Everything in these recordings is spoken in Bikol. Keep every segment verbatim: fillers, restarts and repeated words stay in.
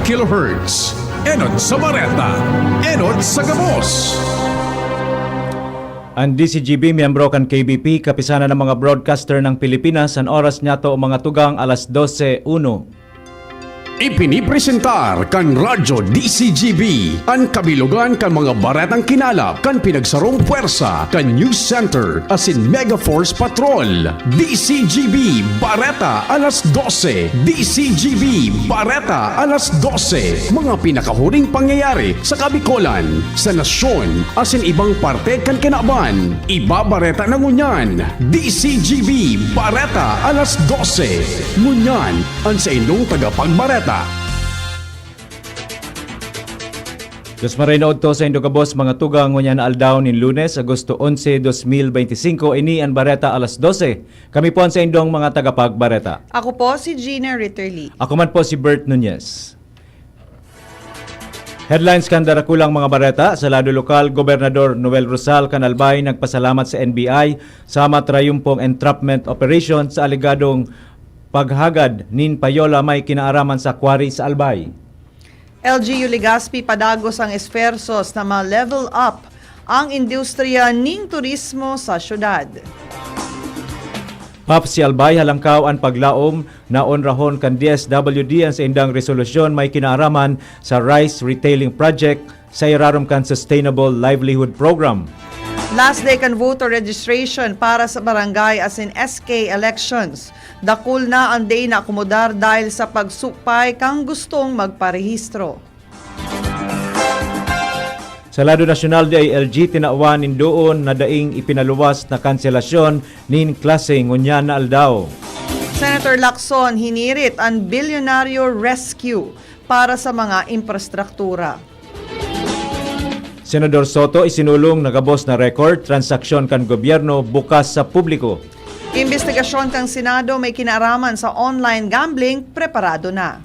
Kilohertz. Enot sa bareta, enot sa gabos. Ang D C G B, miyembro kan K B P, Kapisanan ng mga Broadcaster ng Pilipinas, an oras niyato, mga tugang, alas dose uno. Ipinipresentar kan Radyo D C G B an kabilogan kan mga baretang kinalap kan pinagsarong pwersa kan News Center asin Mega Force Patrol. D C G B Bareta alas dose. D C G B Bareta alas dose. Mga pinakahuring pangyayari sa Kabikolan, sa nasyon, asin ibang parte kan kinaban. Ibabareta na ngunyan. D C G B Bareta alas dose. Ngunyan, an saindong tagapagbareta. Diyos marhay na udto saindo gabos, mga tugang, ngunyan na aldaw nin Lunes, Agosto onse, dos mil beintisinko, ini an Bareta alas dose. Kami po an saindong mga tagapagbareta. Ako po si Gina Ritterly. Ako man po si Bert Nunez. Headlines kan darakulang mga bareta. Sa lado lokal, Gobernador Noel Rosal kan Albay nagpasalamat sa N B I sa matrayumpong entrapment operation sa alegadong paghagad nin payola may kinaaraman sa quarry sa Albay. L G U Legazpi padagos ang esfuerzos na ma-level up ang industriya nin turismo sa syudad. P A P C Albay halangkaw an paglaom na onrahon kan D S W D an saindang resolusyon may kinaaraman sa Rice Retailing Project sa irarom kan Sustainable Livelihood Program. Last day kan voter registration para sa barangay asin S K elections. Dakul na an dai naakomodar dahil sa pagsupay kan gustong magparehistro. Sa lado nasyonal, D I L G, tinawan nin doon na daing ipinaluwas na kanselasyon nin klase ngunyan na aldaw. Senator Lacson hinirit an bilyonaryo rescue para sa mga infrastruktura. Senador Soto isinulong na gabos na record, transaksyon kan gobyerno bukas sa publiko. Imbestigasyon kan Senado may kinaaraman sa online gambling, preparado na.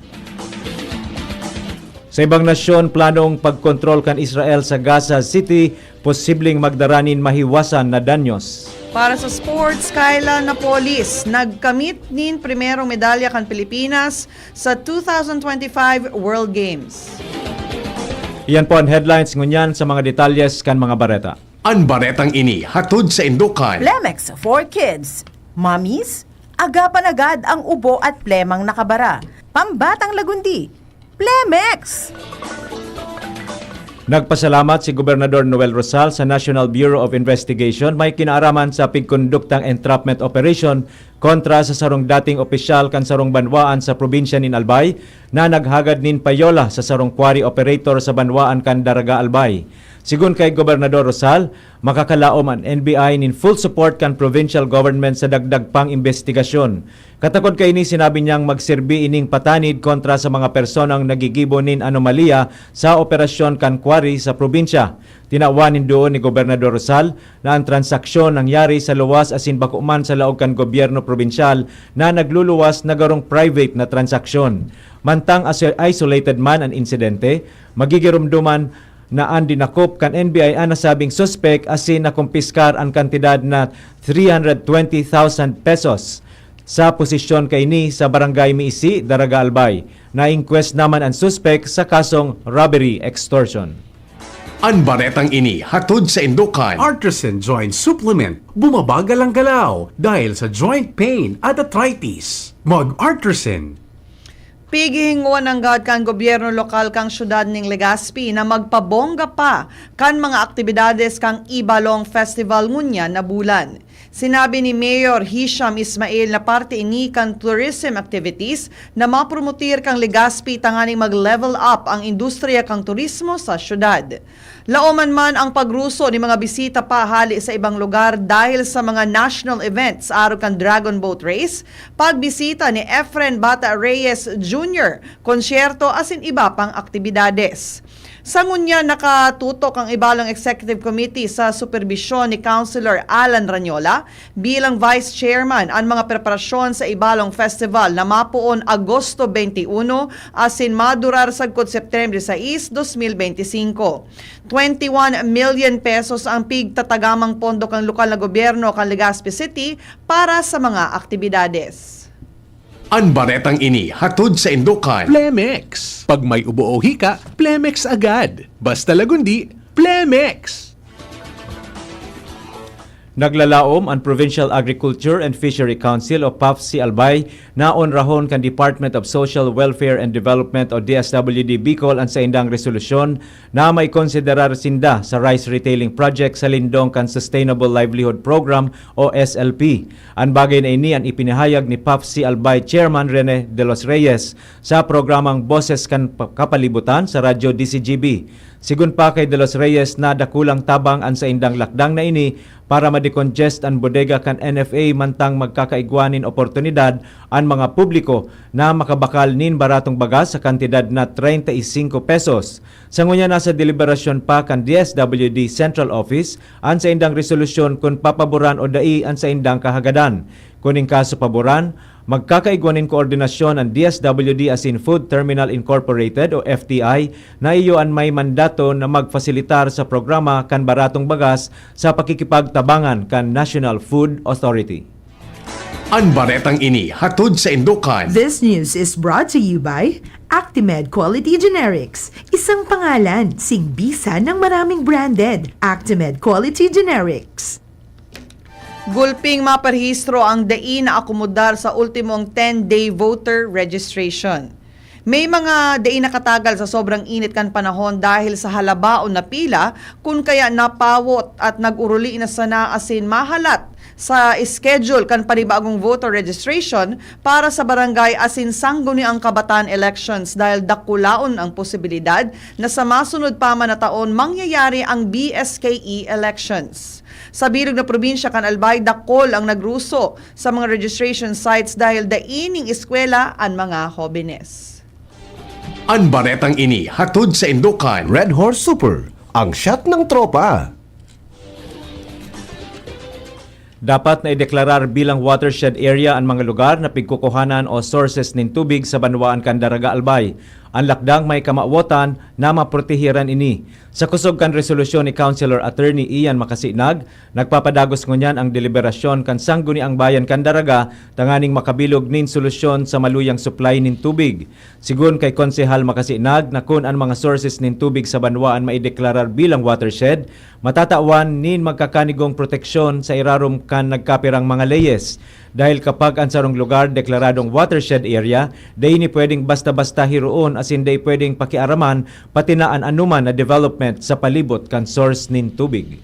Sa ibang nasyon, planong pagkontrol kan Israel sa Gaza City, posibleng magdara nin mahiwasan na danyos. Para sa sports, Kyla Napoles nagkamit nin primerong medalya kan Pilipinas sa two thousand twenty-five World Games. Iyan po an headlines ngunyan. Sa mga detalyes kan mga bareta. An baretang ini hatod saindo kan Plemex for Kids. Mamis, agapan agad ang ubo at plemang nakabara. Pambatang lagundi, Plemex! Nagpasalamat si Gobernador Noel Rosal sa National Bureau of Investigation may kinaaraman sa pigkonduktang entrapment operation kontra sa sarong dating opisyal kan sarong banwaan sa probinsya nin Albay na naghagad nin payola sa sarong quarry operator sa banwaan kan Daraga Albay. Sigon kay Gobernador Rosal, makakalaom an N B I nin full support kan provincial government sa dagdag pang imbestigasyon. Katakod kaini, sinabi niyang magserbi ining patanid kontra sa mga personang nagigibo nin anomalya sa operasyon kan quarry sa probinsya. Tinawan nin doon ni Gobernador Rosal na an transaksyon nangyari sa luwas asin bako man sa laog kan gobyerno probinsyal na nagluluwas na garong private na transaksyon. Mantang iso-, isolated man an insidente, magigiromdoman na an dinakop kan N B I an nasabing suspek asin nakumpiskar an kantidad na three hundred twenty thousand pesos. Sa posisyon kaini sa Barangay Miisi, Daraga Albay, na-inquest naman an suspek sa kasong robbery extortion. An baretang ini hatod saindo kan Artisan Joint Supplement. Bumabagal ang galaw dahil sa joint pain at arthritis. Mag-Artisan. Pighihingoan nanggad kan gobyerno lokal kan siyudad nin Legazpi na magpabongga pa kan mga aktibidades kan Ibalong Festival ngunyan na bulan. Sinabi ni Mayor Hisham Ismail na parte ini kan tourism activities na mapromotir kan Legazpi tanganing mag-level up ang industriya kan turismo sa siyudad. Laoman man ang pagruso nin mga bisita pa hale sa ibang lugar dahil sa mga national events, arog kan Dragon Boat Race, pagbisita ni Efren Bata Reyes Junior, konsyerto asin iba pang aktibidades. Sa ngunyan, nakatutok ang Ibalong Executive Committee sa superbisyon ni Councilor Alan Ranyola. Bilang Vice Chairman, an mga preparasyon sa Ibalong Festival na mapoon Agosto twenty-one asin madurar sagkod Setyembre sais, dos mil beintisinko. Twenty-one million pesos ang pigtatagamang pondo kan lokal na gobyerno kan Legazpi City para sa mga aktibidades. An baretang ini hatod saindo kan Plemex. Pag may ubo o hika, Plemex agad. Basta lagundi, Plemex! Naglalaom an Provincial Agriculture and Fishery Council o PAFC Albay na onrahon kan Department of Social Welfare and Development o D S W D Bicol an saindang resolusyon na maikonsiderar sinda sa rice retailing project sa lindong kan Sustainable Livelihood Program o S L P. An bagay na ini an ipinahayag ni PAFC Albay Chairman Rene De Los Reyes sa programang Boses kan Pa-, Kapalibutan sa Radyo D C G B. Sigon pa kay De Los Reyes na dakulang tabang an saindang lakdang na ini para ma-decongest an bodega kan N F A mantang magkakaigwa nin oportunidad an mga publiko na makabakal nin baratong bagas sa kantidad na treinta y cinco pesos. Sa ngunyan, nasa deliberasyon pa kan D S W D Central Office an saindang resolusyon kun papaboran o dai an saindang kahagadan. Kun in kaso paboran, magkakaigwa nin koordinasyon an D S W D asin Food Terminal Incorporated o F T I na iyo an may mandato na magfasilitar sa programa kan baratong bagas sa pakikipagtabangan kan National Food Authority. An baretang ini hatod saindo kan This news is brought to you by Actimed Quality Generics. Isang pangalan, singbisan ng maraming branded. Actimed Quality Generics. Gulping maparehistro ang dai naakomodar sa ultimong ten-day voter registration. May mga dai nakatagal sa sobrang init kan panahon dahil sa halabaon na pila, kun kaya napawot at nag-uruli na sana asin mahalat sa schedule kan panibagong voter registration para sa barangay asin sangguniang kabataan elections dahil dakulaon ang posibilidad na sa masunod pa man na taon mangyayari ang B S K E elections. Sa bilog na probinsya kan Albay, dakol ang nagruso sa mga registration sites dahil dai ning eskwela an mga hobenes. An baretang ini hatod saindo kan Red Horse Super, ang shot ng tropa. Dapat na ideklarar bilang watershed area an mga lugar na pigkukuhanan o sources nin tubig sa banwaan kan Daraga Albay. An lakdang may kamawotan na maprotehiran ini. Sa kusog kan resolusyon ni Councilor Attorney Ian Makasinag, nagpapadagos ngunyan ang deliberasyon kan Sangguniang Bayan kan Daraga tanganing makabilog nin solusyon sa maluyang supply nin tubig. Sigon kay Konsehal Makasinag na kun an mga sources nin tubig sa banwaan maideklarar bilang watershed, matatawan nin magkakanigong proteksyon sa irarom kan nagkapirang mga leyes. Dahil kapag an sarong lugar deklaradong watershed area, dai ini pwedeng basta-basta hiroon asin dai pwedeng pakiaraman pati na an anoman na development sa palibot kan source nin tubig.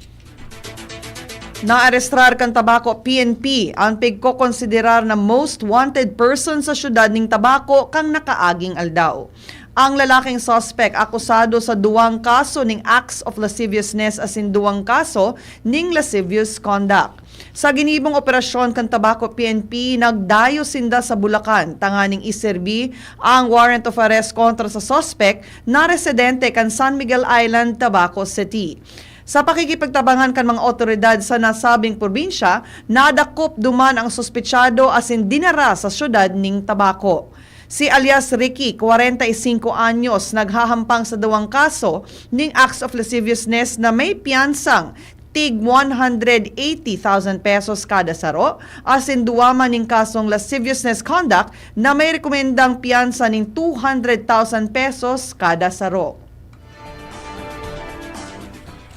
Naarestar kan Tabaco P N P an pigkokonsiderar na most wanted person sa siyudad nin Tabaco kan nakaaging aldaw. Ang lalaking suspek akusado sa duwang kaso nin acts of lasciviousness asin duwang kaso nin lascivious conduct. Sa ginibong operasyon kan Tabaco P N P, nagdayo sinda sa Bulacan tanganing iserbi ang warrant of arrest kontra sa suspek na residente kan San Miguel Island, Tabaco City. Sa pakikipagtabangan kan mga awtoridad sa nasabing probinsya, nadakop duman ang suspetsado asin dinara sa siyudad nin Tabaco. Si alias Ricky, kwarenta y singko anyos, naghahampang sa duwang kaso nin acts of lasciviousness na may piyansang tig one hundred eighty thousand pesos kada saro, asin duwa man nin kasong lasciviousness conduct na may rekomendang piyansa nin two hundred thousand pesos kada saro.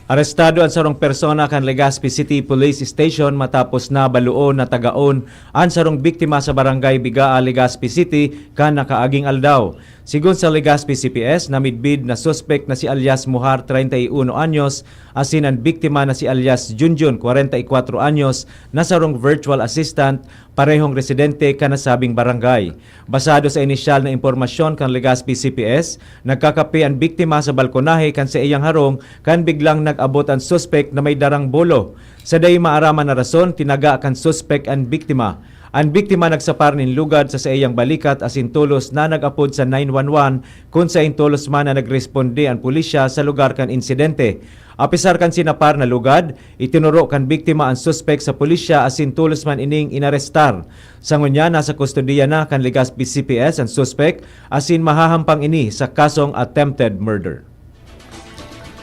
Arestado an sarong persona kan Legazpi City Police Station matapos na baluon na tagaon an sarong biktima sa Barangay Bigaa, Legazpi City, kan nakaaging aldaw. Sigon sa Legazpi C P S, namidbid na suspek na si alias Muhar, treinta y uno anyos, asin an biktima na si alias Junjun, kwarenta y kwatro anyos, na sarong virtual assistant, parehong residente kan nasabing barangay. Basado sa inisyal na impormasyon kan Legazpi C P S, nagkakape an biktima sa balkonahe kan saiyang harong kan biglang nag-abot an suspek na may darang bolo. Sa dai maaraman na rason, tinaga kan suspek an biktima. An biktima nagsapar nin lugad sa saiyang balikat asin tolos na nag-apod sa nine one one, kun saen tolos man na nagresponde an pulisya sa lugar kan insidente. Apisar kan sinapar na lugad, itinuro kan biktima an suspek sa pulisya asin tolos man ining inarestar. Sa ngunyan, nasa kustodiya na kan Legazpi C P S an suspek asin mahahampang ini sa kasong attempted murder.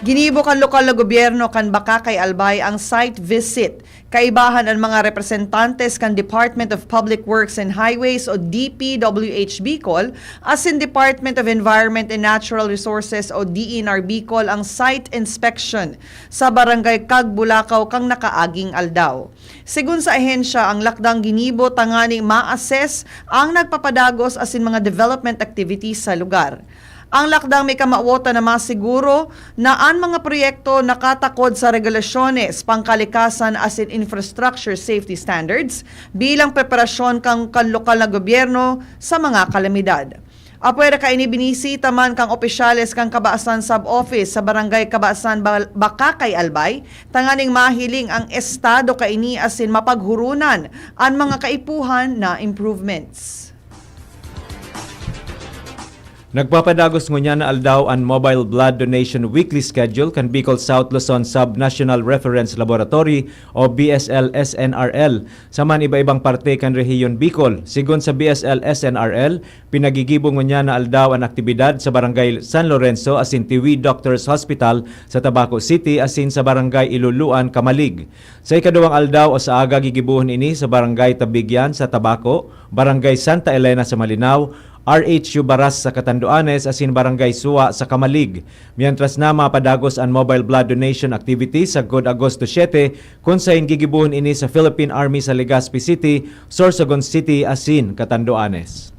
Ginibo kan lokal na gobyerno kan Bacacay, Albay ang site visit Kaibahan an mga representantes kan Department of Public Works and Highways o D P W H Bicol asin Department of Environment and Natural Resources o D E N R Bicol ang site inspection sa Barangay Cagbulacao kan nakaaging aldaw. Segun sa ahensya, ang lakdang ginibo tanganing ma-assess ang nagpapadagos asin mga development activities sa lugar. Ang lakdang may kamawotan na masiguro na an mga proyekto nakatakod sa regulasyones, pangkalikasan asin infrastructure safety standards bilang preparasyon kan, kan lokal na gobyerno sa mga kalamidad. Apwera kaini, binisita man kan opisyales kan Kabasan Sub-Office sa Barangay Kabasan, Bal-, Bacacay, Albay, tanganing mahiling an estado kaini asin mapaghurunan an mga kaipuhan na improvements. Nagpapadagos ngunyan na aldaw an Mobile Blood Donation Weekly Schedule kan Bicol South Luzon Sub-National Reference Laboratory o B S L S N R L sa man iba-ibang parte kan Rehiyon Bicol. Segun sa B S L S N R L, pinagigibo ngunyan na aldaw an aktibidad sa Barangay San Lorenzo asin Tiwi Doctors Hospital sa Tabaco City asin sa Barangay Iluluan, Camalig. Sa ikaduwang aldaw o sa aga, gigibohon ini sa Barangay Tabigyan sa Tabaco, Barangay Santa Elena sa Malinao, R H U Baras sa Catanduanes asin Barangay Suwa sa Camalig. Mientras na mapadagos an mobile blood donation activity sagkod Agosto siete, kun saen gigibohon ini sa Philippine Army sa Legazpi City, Sorsogon City asin Catanduanes.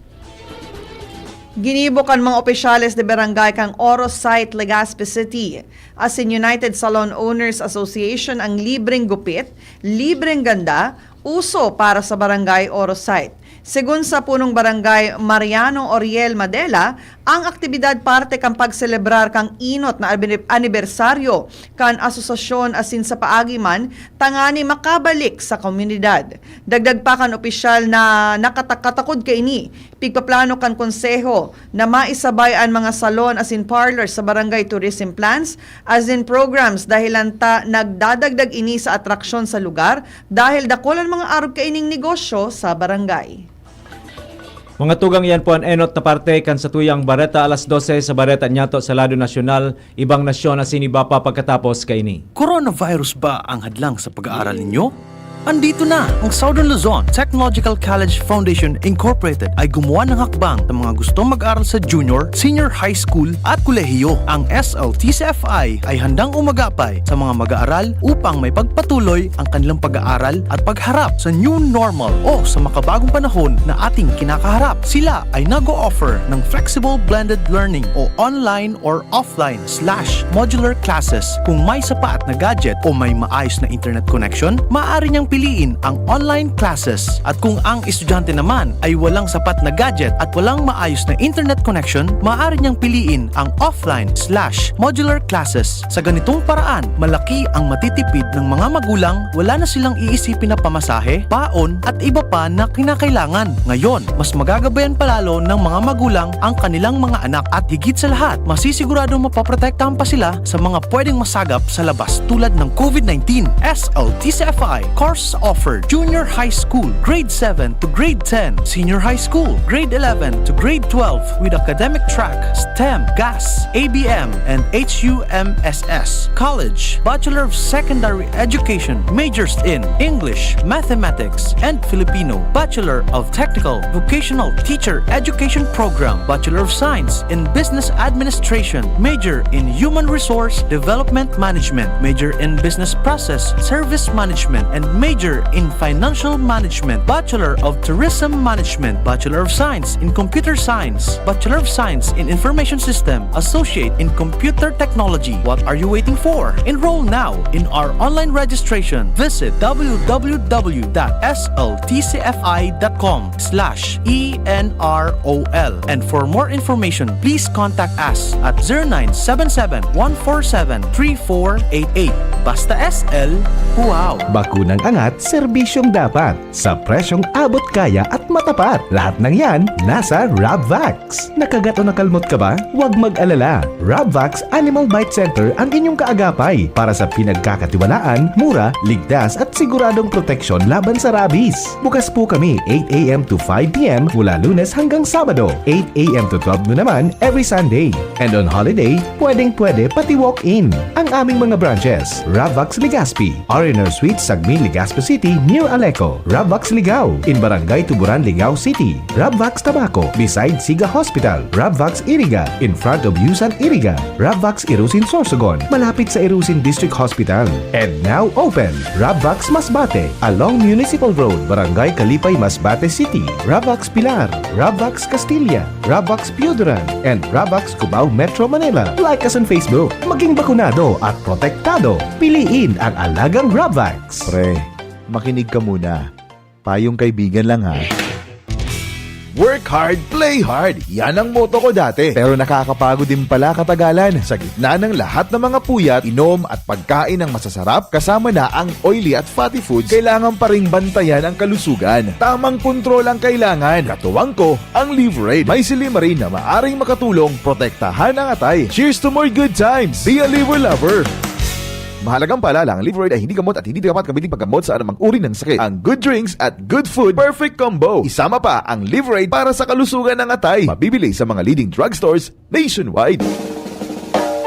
Ginibo kan mga opisyales de barangay kan Oro Site, Legazpi City asin United Salon Owners Association ang libreng gupit, libreng ganda, uso para sa Barangay Oro Site. Segun sa punong barangay Mariano Oriel Madela, ang aktibidad parte kan pagselebrar kan inot na abini-, anibersaryo kan asosasyon asin sa paagi man tangani makabalik sa komunidad. Dagdag pa kan opisyal na nakatakatakod kaini, pigpaplano kan konseho na maisabay an mga salon asin parlor sa barangay tourism plans asin programs dahilan ta nagdadagdag ini sa atraksyon sa lugar dahil dakul an mga arog kaining negosyo sa barangay. Mga tugang, iyan po an enot na parte kan satuyang bareta alas dose sa Bareta Nyato sa lado nasyonal, ibang nasyon asin iba pa pagkatapos kaini. Coronavirus ba ang hadlang sa pag-aaral ninyo? Andito na! Ang Southern Luzon Technological College Foundation Incorporated ay gumawa ng hakbang sa mga gustong mag-aral sa junior, senior high school at kolehiyo. Ang S L T C F I ay handang umagapay sa mga mag-aaral upang may pagpatuloy ang kanilang pag-aaral at pagharap sa new normal o sa makabagong panahon na ating kinakaharap. Sila ay nag-o-offer ng flexible blended learning o online or offline slash modular classes. Kung may sapat na gadget o may maayos na internet connection, maaari niyang piliin ang online classes. At kung ang estudyante naman ay walang sapat na gadget at walang maayos na internet connection, maaari niyang piliin ang offline slash modular classes. Sa ganitong paraan, malaki ang matitipid ng mga magulang, wala na silang iisipin na pamasahe, baon, at iba pa na kinakailangan. Ngayon, mas magagabayan pa lalo ng mga magulang ang kanilang mga anak at higit sa lahat, masisiguradong mapoprotektahan pa sila sa mga pwedeng masagap sa labas tulad ng COVID nineteen. S L T C F I course offer Junior High School, Grade seven to Grade ten, Senior High School, Grade eleven to Grade twelve with academic track STEM, GAS, A B M, and H U M S S. College, Bachelor of Secondary Education, majors in English, Mathematics, and Filipino, Bachelor of Technical Vocational Teacher Education Program, Bachelor of Science in Business Administration, major in Human Resource Development Management, major in Business Process Service Management, and major in Financial Management, Bachelor of Tourism Management, Bachelor of Science in Computer Science, Bachelor of Science in Information System, Associate in Computer Technology. What are you waiting for? Enroll now in our online registration. Visit w w w dot s l t c f i dot com slash e n r o l. And for more information, please contact us at zero nine seven seven, one four seven, three four eight eight. Basta S L, wow! Bakunang angat, serbisyong dapat. Sa presyong abot kaya at matapat. Lahat ng yan, nasa Rabvax. Nakagat o nakalmot ka ba? Huwag mag-alala. Rabvax Animal Bite Center ang inyong kaagapay para sa pinagkakatiwalaan, mura, ligtas at siguradong proteksyon laban sa rabies. Bukas po kami eight a m to five p m mula Lunes hanggang Sabado, eight a m to twelve noon naman every Sunday. And on holiday, pwedeng-pwede pati walk-in. Ang aming mga branches, Rabvax Legazpi, R and R Suite, Sagmin, Legazpi, City near Aleco, Rabvax Ligao, in Barangay Tuburan, Ligao City, Rabvax Tabaco, beside Siga Hospital, Rabvax Iriga, in front of Yusan Iriga, Rabvax Irusin Sorsogon, malapit sa Irusin District Hospital. And now open, Rabvax Masbate, along Municipal Road, Barangay Kalipay, Masbate City, Rabvax Pilar, Rabvax Castilla, Rabvax Pioduran, and Rabvax Cubao, Metro Manila. Like us on Facebook. Maging bakunado at protektado. Piliin ang alagang Rabvax. Pre, makinig ka muna. Payong kaibigan lang, ha. Work hard, play hard. Yan ang motto ko dati. Pero nakakapagod din pala katagalan. Sa gitna ng lahat ng mga puyat, inom at pagkain ng masasarap, kasama na ang oily at fatty foods, kailangan pa ring bantayan ang kalusugan. Tamang kontrol ang kailangan. Katuwang ko, ang Liverade. May silimarin na maaring makatulong protektahan ang atay. Cheers to more good times! Be a Liver Lover! Mahalagang paalala, ang Liverade ay hindi gamot at hindi dapat gamitin paggamot sa anumang uri ng sakit. Ang good drinks at good food, perfect combo. Isama pa ang Liverade para sa kalusugan ng atay. Mabibili sa mga leading drugstores nationwide.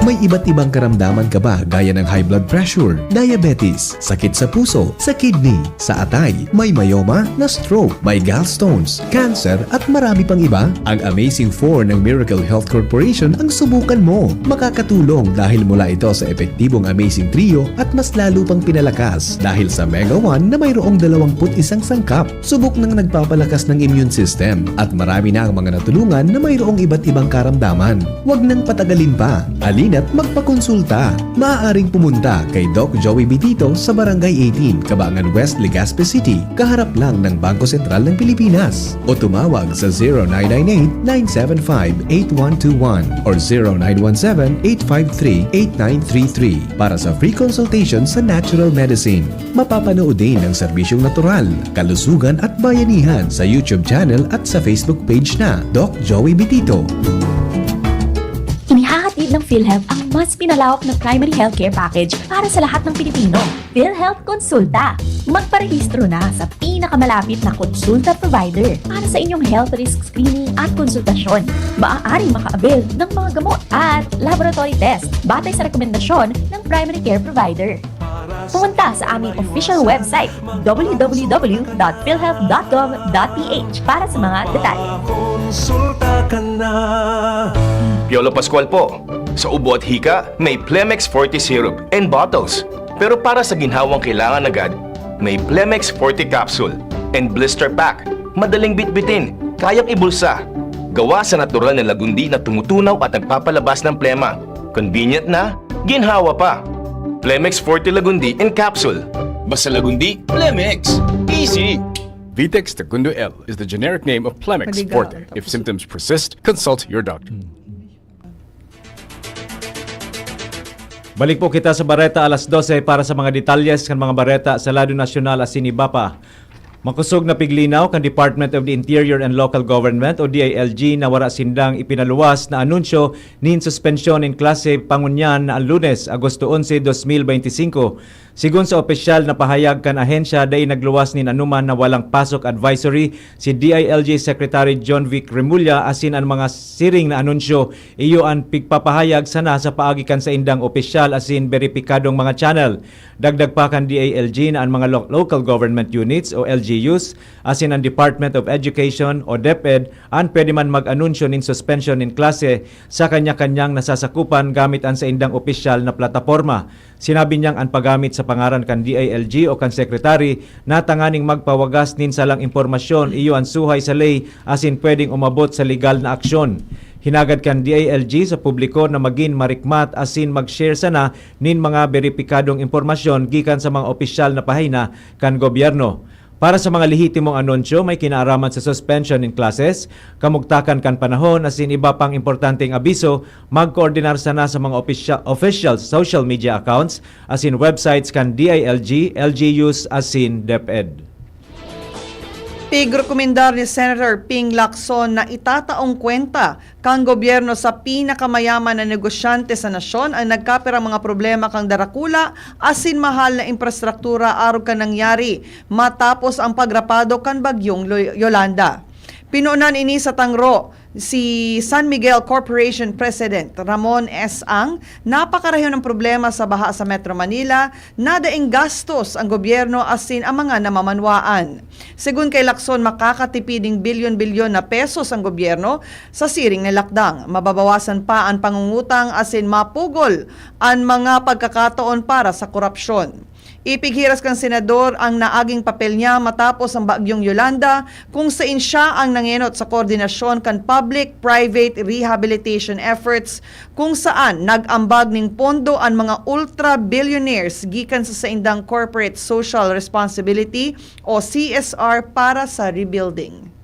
May iba't ibang karamdaman ka ba, gaya ng high blood pressure, diabetes, sakit sa puso, sa kidney, sa atay, may myoma, na-stroke, may gallstones, cancer, at marami pang iba? Ang Amazing four ng Miracle Health Corporation ang subukan mo. Makakatulong dahil mula ito sa epektibong Amazing Trio at mas lalo pang pinalakas dahil sa Mega one na mayroong dalawampu't isang sangkap. Subok nang nagpapalakas ng immune system at marami na ang mga natulungan na mayroong iba't ibang karamdaman. Huwag nang patagalin pa. Halina't magpakonsulta. Maaaring pumunta kay Doc Joey Bitito sa Barangay eighteen, Cabangan West, Legazpi City, kaharap lang ng Bangko Sentral ng Pilipinas. O tumawag sa zero nine nine eight, nine seven five, eight one two one or zero nine one seven, eight five three, eight nine three three para sa free consultation sa natural medicine. Mapapanood din ang serbisyong natural, kalusugan at bayanihan sa YouTube channel at sa Facebook page na Doc Joey Bitito. Inihahatid ng PhilHealth ang mas pinalawak na primary healthcare package para sa lahat ng Pilipino. PhilHealth Konsulta. Magparehistro na sa pinakamalapit na konsulta provider para sa inyong health risk screening at konsultasyon. Maaaring maka-avail ng mga gamot at laboratory test batay sa rekomendasyon ng primary care provider. Pumunta sa aming official website, w w w dot philhealth dot gov dot p h, para sa mga detalye. Konsulta ka na. Piolo Pascual po. Sa ubo at hika, may Plemex Forte Syrup and bottles. Pero para sa ginhawang kailangan agad, may Plemex Forte Capsule and Blister Pack. Madaling bitbitin, kayang ibulsa. Gawa sa natural na lagundi na tumutunaw at nagpapalabas ng plema. Convenient na, ginhawa pa. Plemex Forte Lagundi in Capsule. Basta Lagundi, Plemex. Easy! Vitex Tagundo L is the generic name of Plemex Maligaw Forte. Ang If tapos. Symptoms persist, consult your doctor. Balik po kita sa bareta alas dose para sa mga detalles kan mga bareta sa lado nasyonal asin iba pa. Makosog na piglinaw kan Department of the Interior and Local Government o D I L G na wara sindang ipinaluwas na anunsyo nin suspensyon nin klase pangunyan na Lunes, Agosto onse, dos mil beintisinko. Sigon sa opisyal na pahayag kan ahensya, dai nagluwas nin anoman na walang pasok advisory si D I L G Secretary John Vic Remulla asin an mga siring na anunsyo iyo an pigpapahayag sana sa paagi kan saindang opisyal asin beripikadong mga channel. Dagdag pa kan D I L G na an mga lo-, local government units o L G Us asin an Department of Education o DepEd an pwede man mag-anunsyo nin suspensyon nin klase sa kanya-kanyang nasasakupan gamit an saindang opisyal na plataporma. Sinabi niyang an paggamit sa pangaran kan D I L G o kan sekretary na tanganing magpawagas nin salang impormasyon iyo an suhay sa ley asin pwedeng umabot sa legal na aksyon. Hinagad kan D I L G sa publiko na magin marikmat asin mag-share sana nin mga beripikadong impormasyon gikan sa mga opisyal na pahina kan gobyerno. Para sa mga lehitimong anunsyo may kinaaraman sa suspension nin classes, kamugtakan kan panahon asin iba pang importanteng abiso, magkoordinar sana sa mga opisya-, official social media accounts asin websites kan D I L G, L G Us asin DepEd. Pigrekomendar ni Senator Ping Lacson na itataong kwenta kan gobyerno sa pinakamayaman na negosyante sa nasyon ang nagkapirang mga problema kan darakula asin mahal na infrastruktura arog kan nangyari matapos ang pagrapado kan Bagyong Lo-, Yolanda. Pinunan ini sa tangro Si San Miguel Corporation President Ramon S. Ang, napakarayon ang problema sa baha sa Metro Manila na daing gastos ang gobyerno asin ang mga namamanwaan. Segun kay Lacson, makakatipid ning bilyon-bilyon na pesos ang gobyerno sa siring na lakdang. Mababawasan pa an pangungutang asin mapugol an mga pagkakataon para sa korapsyon. Ipighiras kan senador ang naaging papel niya matapos ang Bagyong Yolanda, kung sain siya ang nangenot sa koordinasyon kan public-private rehabilitation efforts, kung saan nag-ambag ning pondo an mga ultra-billionaires gikan sa saindang corporate social responsibility o C S R para sa rebuilding.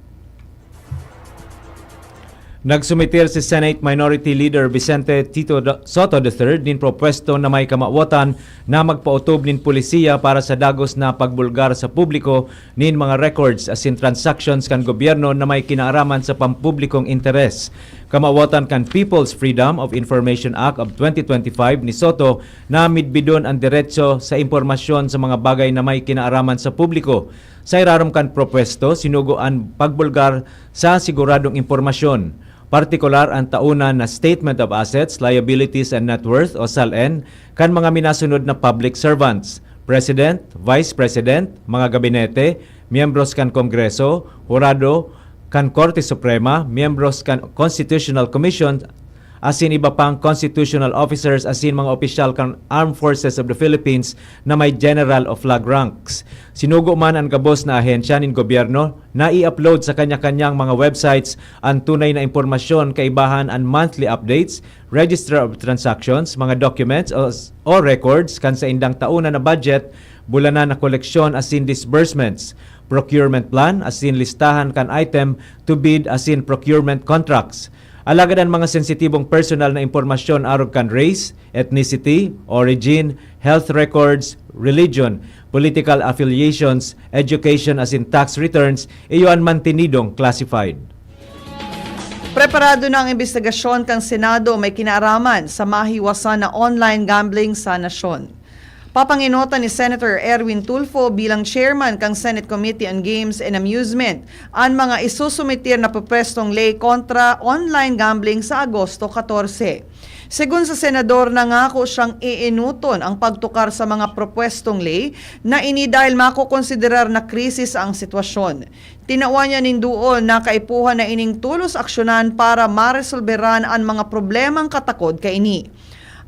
Nagsumitir si Senate Minority Leader Vicente Tito Do- Soto the third nin propwesto na may kamawotan na magpaotob nin polisiya para sa dagos na pagbulgar sa publiko nin mga records asin transactions kan gobyerno na may kinaaraman sa pampublikong interes. Kamawotan kan People's Freedom of Information Act of twenty twenty-five ni Soto na midbidon an deretso sa impormasyon sa mga bagay na may kinaaraman sa publiko. Sa irarom kan propwesto, sinugo an pagbulgar sa siguradong impormasyon, partikular an tauna na Statement of Assets, Liabilities and Net Worth o SALN, kan mga minasunod na public servants: President, Vice President, mga gabinete, miyembros kan Kongreso, hurado kan Korte Suprema, miyembros kan Constitutional Commission, asin iba pang constitutional officers asin mga opisyal kan Armed Forces of the Philippines na may general o flag ranks. Sinugo man an gabos na ahensya nin gobyerno na i-upload sa kanya-kanyang mga websites an tunay na impormasyon kaibahan an monthly updates, register of transactions, mga documents o, o records kan saindang tauna na budget, bulanan na koleksyon asin disbursements, procurement plan asin listahan kan item to bid asin procurement contracts. Alagad an mga sensitibong personal na impormasyon arog kan race, ethnicity, origin, health records, religion, political affiliations, education asin tax returns iyo an mantenidong classified. Preparado na ang imbestigasyon kan Senado may kinaaraman sa mahiwasan na online gambling sa nasyon. Papangenotan ni Senator Erwin Tulfo bilang chairman kan Senate Committee on Games and Amusement an mga isusumitir na propwestong ley kontra online gambling sa Agosto katorse. Segun sa senador, nangako siyang eenoton ang pagtukar sa mga propwestong ley na ini dahil makokonsiderar na krisis ang sitwasyon. Tinawan niya nin duol na kaipuhan na ining tolos aksyonan para maresolberan an mga problemang katakod kaini.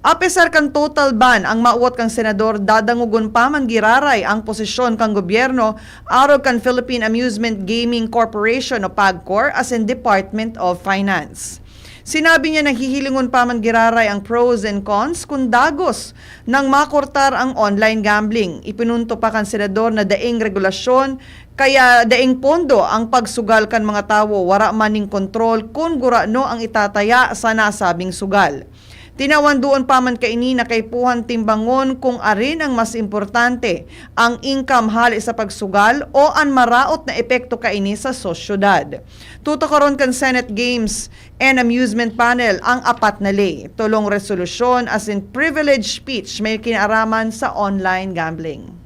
Apesar kan total ban, ang mawot kan senador, dadangogon pa man giraray ang posisyon kan gobyerno arog kan Philippine Amusement Gaming Corporation o PAGCOR asin Department of Finance. Sinabi niya na hihilingon pa man giraray ang pros and cons kun dagos nang makortar ang online gambling. Ipinunto pa kan senador na daing regulasyon kaya daing pondo ang pagsugal kan mga tawo, wara man nin kontrol kun gurano ang itataya sa nasabing sugal. Tinawan duon pa man kaini na kaipuhan timbangon kung arin ang mas importante, ang income hale sa pagsugal o an maraot na epekto kaini sa sosyedad. Tutukaron kan Senate Games and Amusement Panel ang apat na ley, tolong resolusyon asin privilege speech may kinaaraman sa online gambling.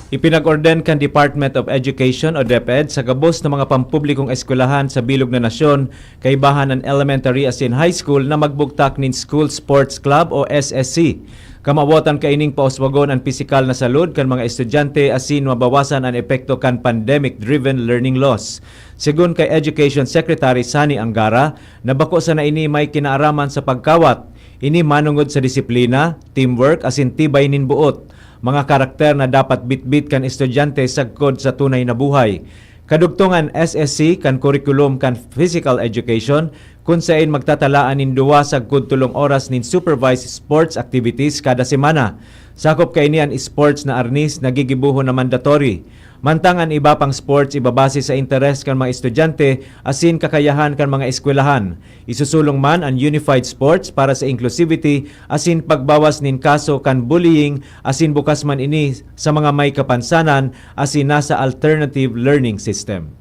Ipinag-orden kan Department of Education o DepEd sa gabos na mga pampublikong eskwelahan sa bilog na nasyon, kaibahan an elementary asin high school, na magbugtak nin school sports club o S S C. Kamawotan kaining pauswagon an pisikal na salud kan mga estudyante asin mabawasan an epekto kan pandemic-driven learning loss. Segun kay Education Secretary Sonny Angara, na bako sana ini may kinaaraman sa pagkawat. Ini manongod sa disiplina, teamwork asin tibay nin boot, mga karakter na dapat bitbit kan estudyante sagkod sa tunay na buhay. Kadugtong an S S C kan kurikulum kan physical education, kun sain magtatalaan nin duwa sagkod tolong oras nin supervised sports activities kada semana. Sakop kaini an sports na arnis na gigibohon na mandatory. Mantang an iba pang sports ibabase sa interes kan mga estudyante asin kakayahan kan mga eskwelahan. Isusulong man an unified sports para sa inclusivity asin pagbawas nin kaso kan bullying asin bukas man ini sa mga may kapansanan asin nasa alternative learning system.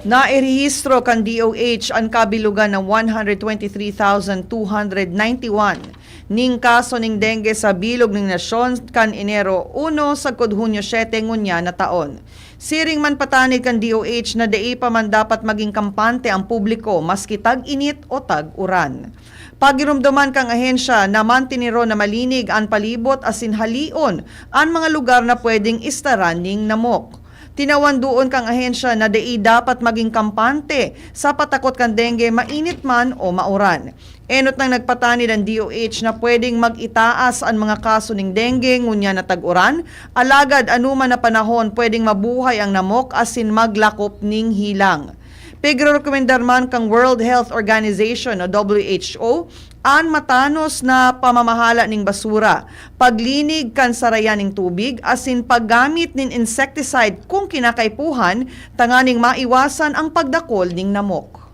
Nairehistro kan D O H an kabilogan na one hundred twenty-three thousand two hundred ninety-one ning kaso ning dengue sa bilog ning nasyon kan Enero uno sagkod Hunyo siete ngunyan na taon. Siring man patanid kan D O H na dai pa man dapat maging kampante ang publiko maski tag-init o tag-uran. Pagiromdoman kan ahensya na mantiniron na malinig an palibot asin halion an mga lugar na pwedeng istaran ning namok. Tinawan duon kan ahensya na dai dapat maging kampante sa patakot kan dengue, mainit man o mauran. Enot nang nagpatanid an D O H na pwedeng mag-itaas an mga kaso ning dengue ngunyan na tag-uran, alagad anoman na panahon pwedeng mabuhay ang namok asin maglakop ning hilang. Pigrerekomendar man kan World Health Organization o W H O an matanos na pamamahala ning basura, paglinig kan sarayan ning tubig asin paggamit nin insecticide kung kinakaipuhan, tanganing maiwasan ang pagdakol ning namok.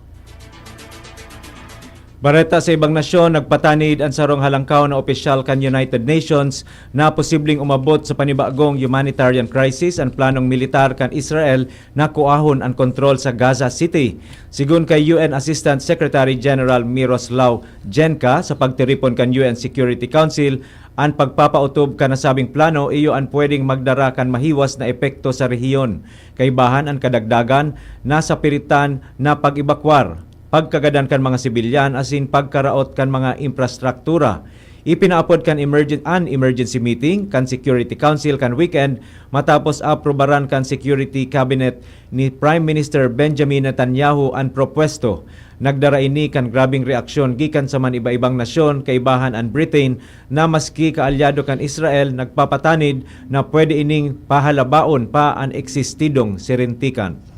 Bareta sa ibang nasyon, nagpatanid an sarong halangkaw na opisyal kan United Nations na posibleng umabot sa panibagong humanitarian crisis an planong militar kan Israel na kuahon an kontrol sa Gaza City. Sigon kay U N Assistant Secretary General Miroslav Jenka, sa pagtiripon kan U N Security Council, an pagpapautob kan nasabing plano iyo an pwedeng magdara kan mahiwas na epekto sa rehiyon, kaibahan an kadagdagan na sapiritan na pag-ebakwar, pagkagadan kan mga sibilyan asin pagkaraot kan mga infrastruktura. Ipinaapod kan emergen-, an emergency meeting kan Security Council kan weekend matapos aprobaran kan Security Cabinet ni Prime Minister Benjamin Netanyahu an propwesto. Nagdara ini kan grabeng reaksyon gikan sa man iba-ibang nasyon, kaibahan an Britain, na maski kaalyado kan Israel, nagpapatanid na pwede ining pahalabaon pa an eksistidong sirintikan.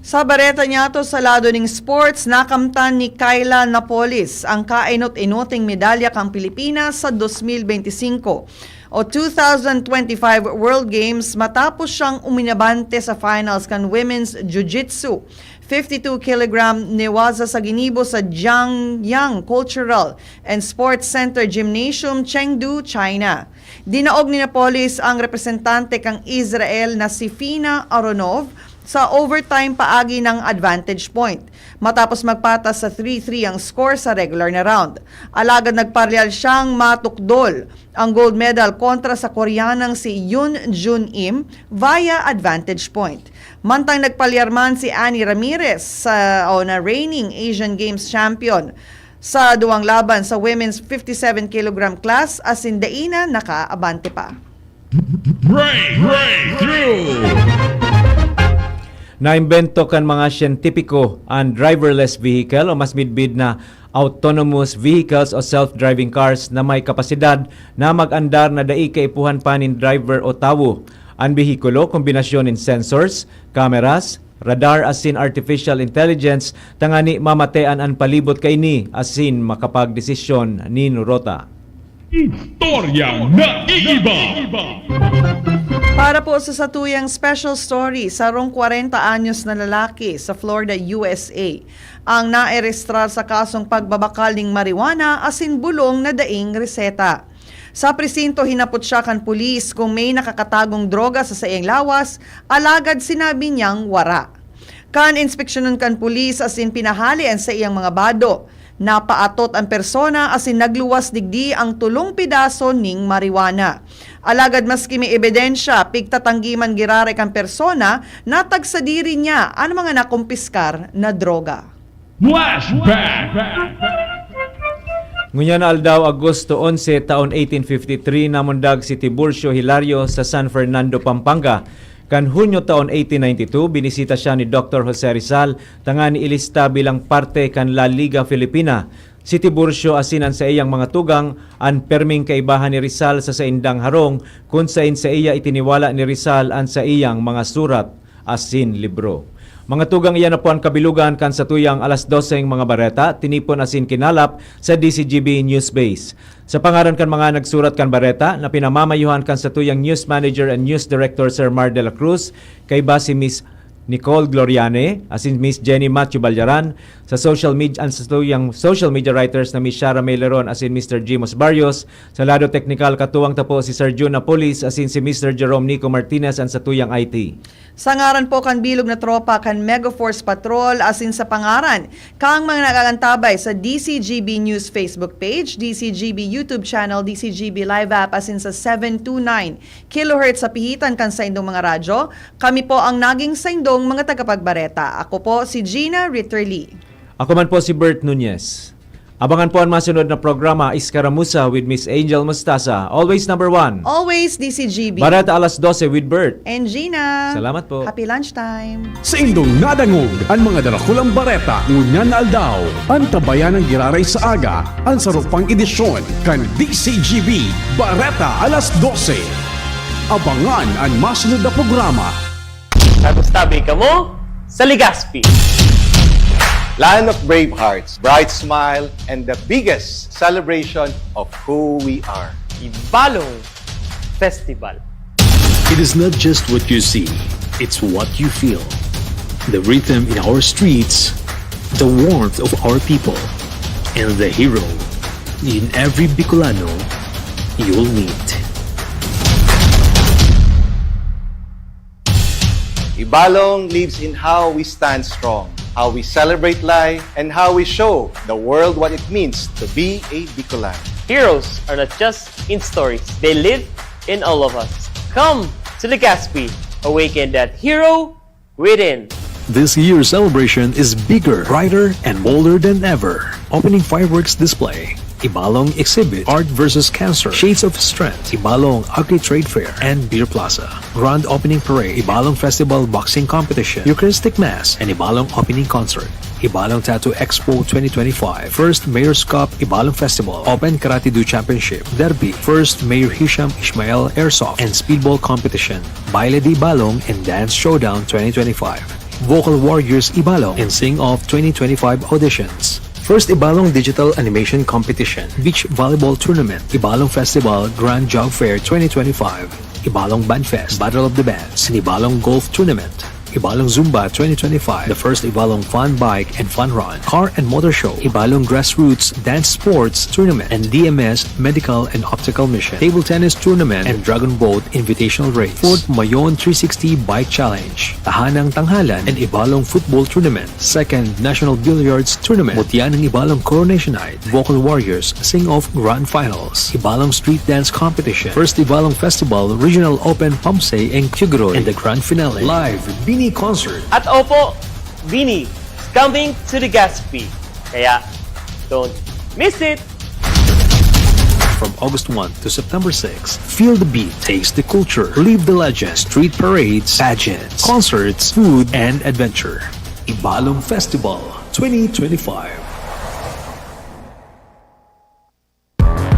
Sa bareta niyato sa lado ning sports, nakamtan ni Kyla Napoles ang kainot-inoting medalya kan Pilipinas sa dos mil benti singko o two thousand twenty-five World Games matapos siyang uminabante sa finals kan Women's Jiu-Jitsu fifty-two kilogram newaza sa ginibo sa Jiangyang Cultural and Sports Center Gymnasium, Chengdu, China. Dinaog ni Napoles ang representante kan Israel na si Fina Aronov sa overtime paagi ng advantage point, matapos magpatas sa three three ang score sa regular na round. Alagad nagpareal siyang matukdol ang gold medal kontra sa Koreanang si Yoon Jun Im via advantage point. Mantang nagpalyar man si Annie Ramirez sa, o na reigning Asian Games champion, sa duwang laban sa women's fifty-seven kilogram class, asin dai na nakaabante pa. Break, breakthrough! Naimbento kan mga siyentipiko an driverless vehicle, o mas midbid na autonomous vehicles o self-driving cars na may kapasidad na mag-andar na dai kaipuhan pa nin driver o tawo. An behikulo, kombinasyon nin sensors, cameras, radar asin artificial intelligence, tangani mamatean an palibot kaini asin makapagdesisyon nin ruta. Istoryang naiiba. Para po sa satuyang special story, sarong kwarenta anyos na lalaki sa Florida, U S A, ang naarestrar sa kasong pagbabakal ning marijuana asin bulong na daing reseta. Sa presinto, hinapot siya kan pulis kung may nakakatagong droga sa saiyang lawas, alagad sinabi niyang wara. Kan inspeksyonon kan pulis asin pinahale an saiyang mga bado, napaatot an persona asin nagluwas digdi ang tolong pedaso ning marijuana. Alagad maski may ebidensya, pigtatanggi man giraray kan persona na tagsadiri niya an mga nakumpiskar na droga. Flashback! Ngunyan na aldaw, Agosto onse, taon eighteen fifty-three, namundag si Tiburcio Hilario sa San Fernando, Pampanga. Kan Hunyo taon eighteen ninety-two, binisita siya ni Doktor Jose Rizal tanganing ilista bilang parte kan La Liga Filipina. Si Tiburcio asin an saiyang mga tugang an perming kaibahan ni Rizal sa saindang harong, kun sain saiya itiniwala ni Rizal an saiyang mga surat asin libro. Mga tugang, iyan na po an kabilugan kan satuyang alas doseng mga bareta, tinipon asin kinalap sa D Z G B News Base. Sa pangaran kan mga nagsurat kan bareta na pinamamayohan kan satuyang news manager and news director, Sir Mar de la Cruz, kaiba si Miss Nicole Gloriane, asin Miss Jenny Matthew Balyaran, sa social media, ang satuyang social media writers na Miss Shara Meleron asin Mister Jimos Barrios, sa lado teknikal, katuwang ta po si Sir Jun Apulis asin si Mister Jerome Nico Martinez, ang satuyang I T. Sa ngaran po kan bilog na tropa kan Mega Force Patrol asin sa pangaran kang mga nag-aantabay sa D C G B News Facebook page, D C G B YouTube channel, D C G B Live app asin sa seven two nine kilohertz sa pihitan kan saindong mga radyo, kami po ang naging saindong mga tagapagbareta. Ako po si Gina Ritterly. Ako man po si Bert Nunez. Abangan po ang masunod na programa, Iskaramusa with Miss Angel Mostaza. Always number one. Always D C G B. Bareta alas dose with Bert. And Gina. Salamat po. Happy lunchtime. Saindong nadangog an mga darakulang bareta ngunyan na aldaw. Antabayan an giraray sa aga an saro pang edisyon kan D C G B Bareta alas dose. Abangan an masunod na programa. Tabi-tabi kamo sa Legazpi. Land of brave hearts, bright smile, and the biggest celebration of who we are. Ibalong Festival. It is not just what you see, it's what you feel. The rhythm in our streets, the warmth of our people, and the hero in every Bicolano you'll meet. Ibalong lives in how we stand strong, how we celebrate life, and how we show the world what it means to be a Bicolano. Heroes are not just in stories, they live in all of us. Come to Legazpi, awaken that hero within. This year's celebration is bigger, brighter, and bolder than ever. Opening fireworks display, Ibalong exhibit, Art versus Cancer, Shades of Strength, Ibalong Agri Trade Fair, and Beer Plaza. Grand Opening Parade, Ibalong Festival Boxing Competition, Eucharistic Mass, and Ibalong Opening Concert. Ibalong Tattoo Expo twenty twenty-five, First Mayor's Cup Ibalong Festival, Open Karate Do Championship, Derby, First Mayor Hisham Ishmael Airsoft and Speedball Competition, Baile de Ibalong and Dance Showdown twenty twenty-five, Vocal Warriors Ibalong and Sing Off twenty twenty-five auditions, First Ibalong Digital Animation Competition, Beach Volleyball Tournament, Ibalong Festival Grand Job Fair twenty twenty-five, Ibalong Band Fest, Battle of the Bands, and Ibalong Golf Tournament, Ibalong Zumba twenty twenty-five, the first Ibalong Fun Bike and Fun Run, Car and Motor Show, Ibalong Grassroots Dance Sports Tournament, and D M S Medical and Optical Mission, Table Tennis Tournament, and Dragon Boat Invitational Race, Fourth Mayon three sixty Bike Challenge, Tahanang Tanghalan and Ibalong Football Tournament, Second National Billiards Tournament, Mutya ng Ibalong Coronation Night, Vocal Warriors Sing Off Grand Finals, Ibalong Street Dance Competition, First Ibalong Festival Regional Open Pamsay and Kyugro, and the Grand Finale, Live Bini Concert. At opo, Bini is coming to Legazpi. Kaya, don't miss it! From August one to September six, feel the beat, taste the culture, live the legend, street parades, pageants, concerts, food, and adventure. Ibalong Festival twenty twenty-five.